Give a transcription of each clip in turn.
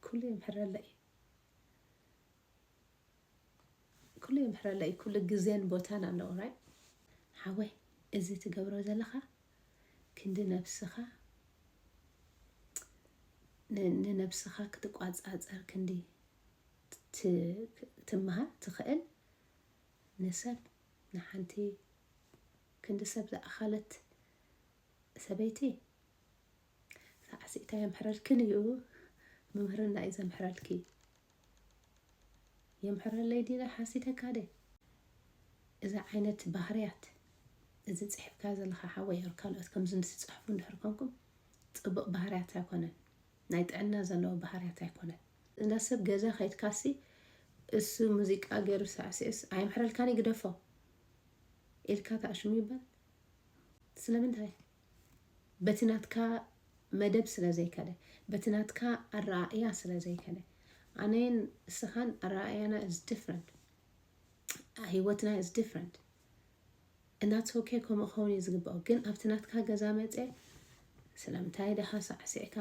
ኩሉ የምሕረለይ። ኩሉ የምሕረለይ። ኩሉ ግዜን ቦታን ኣለዎ፣ right? ሓወይ፣ እዚ ትገብሮ ዘለኻ ክንዲ ነብስኻ ን-፣ ንነብስኻ ክትቋጻጸር ክንዲ ት-፣ ትምሃር ትኽእል ንሰብ፣ ንሓንቲ ክንዲ ሰብ ዝኣኸለት ሰበይቲ ሳዕሲዕታ የምሕረልክን እዩ። ምምህርና እዩ ዘምሕረልኪ። የምሕረለይ ዲለ ሓሲተካ ደ? እዚ ዓይነት ባህርያት፣ እዚ ጽሒፍካ ዘለኻ ሓወይ፣ ኦር ካልኦት ከምዚ ንትጽሕፉ እንድሕር ኮንኩም፣ ጽቡቕ ባህርያት ኣይኮነን። ናይ ጥዕና ዘለዎ ባህርያት ኣይኮነን። እንዳ ሰብ ገዛ ከይድካሲ፣ እሱ ሙዚቃ ገይሩ ሳዕሲዑስ ኣይምሕረልካን ይግደፎ ኢልካ ተኣሽሙ ይባል። ስለምንታይ? በቲ ናትካ መደብ ስለ ዘይከደ፣ በቲ ናትካ ኣረኣእያ ስለ ዘይከደ። ኣነን እስኻን ኣረኣእያና is different። ህይወትና is different። And that's okay፣ ከምኡ ክኸውን እዩ ዝግባኦ። ግን ኣብቲ ናትካ ገዛ መጸ፣ ስለምንታይ ደኻ ሳዕሲዕካ፣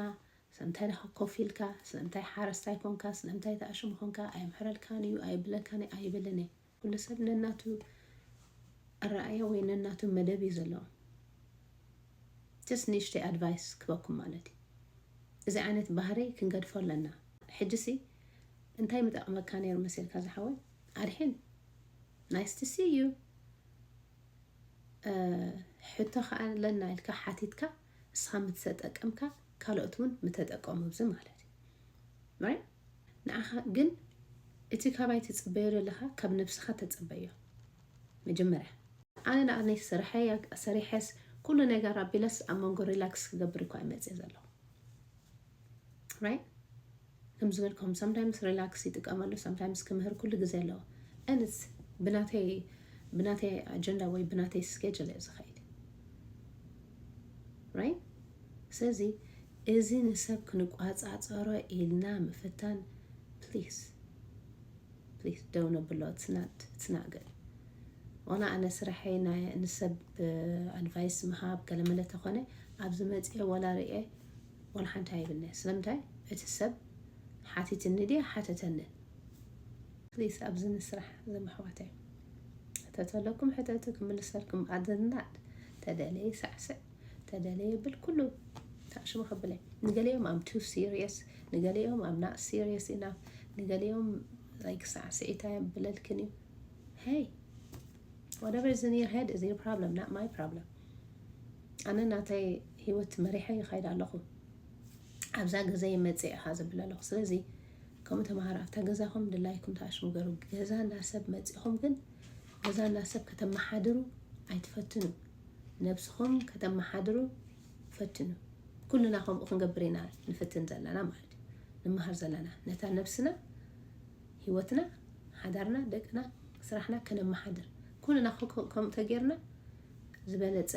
ስለምንታይ ደኻ ኮፍ ኢልካ፣ ስለምንታይ ሓረስታይ ኮንካ፣ ስለምንታይ ተኣሽሙ ኮንካ፣ ኣይምሕረልካን እዩ፣ ኣይብለልካን እዩ፣ ኣይብልን እየ። ኩሉ ሰብ ነናቱ ኣረኣእያ ወይ ነናቱ መደብ እዩ ዘለዎ። Just ንእሽተይ ኣድቫይስ ክበኩም ማለት እዩ። እዚ ዓይነት ባህሪ ክንገድፎ ኣለና። ሕጂሲ እንታይ ምጠቕመካ ነይሩ መሲልካ ዝሓወይ? ኣድሕን። Nice to see you። እ፣ ሕቶ ከኣ ኣለና ኢልካ ሓቲትካ፣ እስኻ ምተጠቀምካ፣ ካልኦት እውን ምተጠቀሙ፣ እዚ ማለት እዩ። Right? ንዓኻ ግን እቲ ካባይ ትጽበዮ ዘለኻ ካብ ነብስኻ ተጸበዮ። መጀመርያ፣ ኣነ ንኣነይ ስርሐይ፣ ሰሪሐስ ኩሉ ነገር ኣቢለስ ኣብ መንጎ ሪላክስ ክገብር እኳ እየ መጽእ ዘለኹ። Right? ከም ዝበልኩም፣ sometimes ሪላክስ ይጥቀመሉ፣ sometimes ክምህር ኩሉ ግዜ ኣለዎ። And it's ብናተይ፣ ብናተይ ኣጀንዳ ወይ ብናተይ ስኬጅል እየ ዝኸይድ። Right? ስለዚ እዚ ንሰብ ክንቋጻጸሮ ኢልና ምፍታን፣ ፕሊዝ፣ ፕሊዝ፣ ደው ነብሎ። It's not, it's not good። ዋላ ኣነ ስራሐይ ናይ ንሰብ ኣድቫይስ ምሃብ ገለመለ ተኾነ፣ ኣብዚ መጽኤ ዋላ ርኤ ዋላ ሓንቲ ኣይብልነ። ስለምንታይ? እቲ ሰብ ሓቲትኒ ድያ ሓተተኒ? ፕሊዝ፣ ኣብዚ ንስራሕ ዘመሕዋተይ። ሕተት ኣለኩም፣ ሕተቱ ክምልሰልኩም። ኣደናድ ተደለየ ሳዕስዕ፣ ተደለየ ብል፣ ኩሉ ታሽሙ ከብለይ። ንገሊኦም I'm too serious፣ ንገሊኦም I'm not serious enough፣ ንገሊኦም like ሳዕስዒታ የብለልክን እዩ። Hey, whatever is in your head is your problem, not my problem። ኣነ ናተይ ህይወት መሪሐ ይኸይድ ኣለኹ። ኣብዛ ግዜ ይመጽእ ኢኻ ዝብል ኣለኹ። ስለዚ ከምኡ ተምሃሩ። ኣብታ ገዛኹም ድላይኩም ተኣሽሙ ገሩ። ገዛ እንዳ ሰብ መጺኹም ግን፣ ገዛ እንዳ ሰብ ከተመሓድሩ ኣይትፈትኑ። ነብስኹም ከተመሓድሩ ፈትኑ። ኩልና ከምኡ ክንገብር ኢና ንፍትን ዘለና ማለት እዩ። ንመሃር ዘለና ነታ ነብስና፣ ህይወትና፣ ሓዳርና፣ ደቅና፣ ስራሕና ከነመሓድር። ኩልና ከ-፣ ከ-፣ ከምኡ ተጌርና ዝበለጸ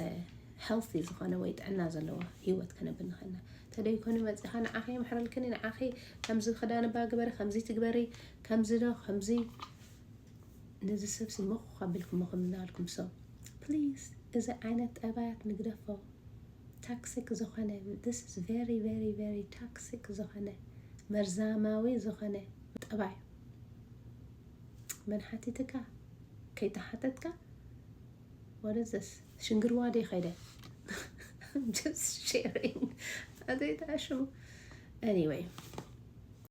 ሄልቲ ዝኾነ ወይ ጥዕና ዘለዋ ህይወት ከነብል ንኽእልና። ተደይኮኑ መጺኻ ንዓኺ የምሕረልክኒ፣ ንዓኺ ከምዚ ክዳን እባ ግበሪ፣ ከምዚ ትግበሪ፣ ከምዚ ዶ፣ ከምዚ። ነዚ ሰብሲ መኹ ኣቢልኩሞ ከም እናበልኩም። So ፕሊዝ፣ እዚ ዓይነት ጠባያት ንግደፎ። ታክሲክ ዝኾነ፣ this is very, very, very toxic ዝኾነ፣ መርዛማዊ ዝኾነ ጠባይ። መን ሓቲትካ? ከይተሓተትካ? What is this? ሽንግርዋ ድየ ከይደ? Just sharing። ኣዘይ ተኣሽሙ። Anyway፣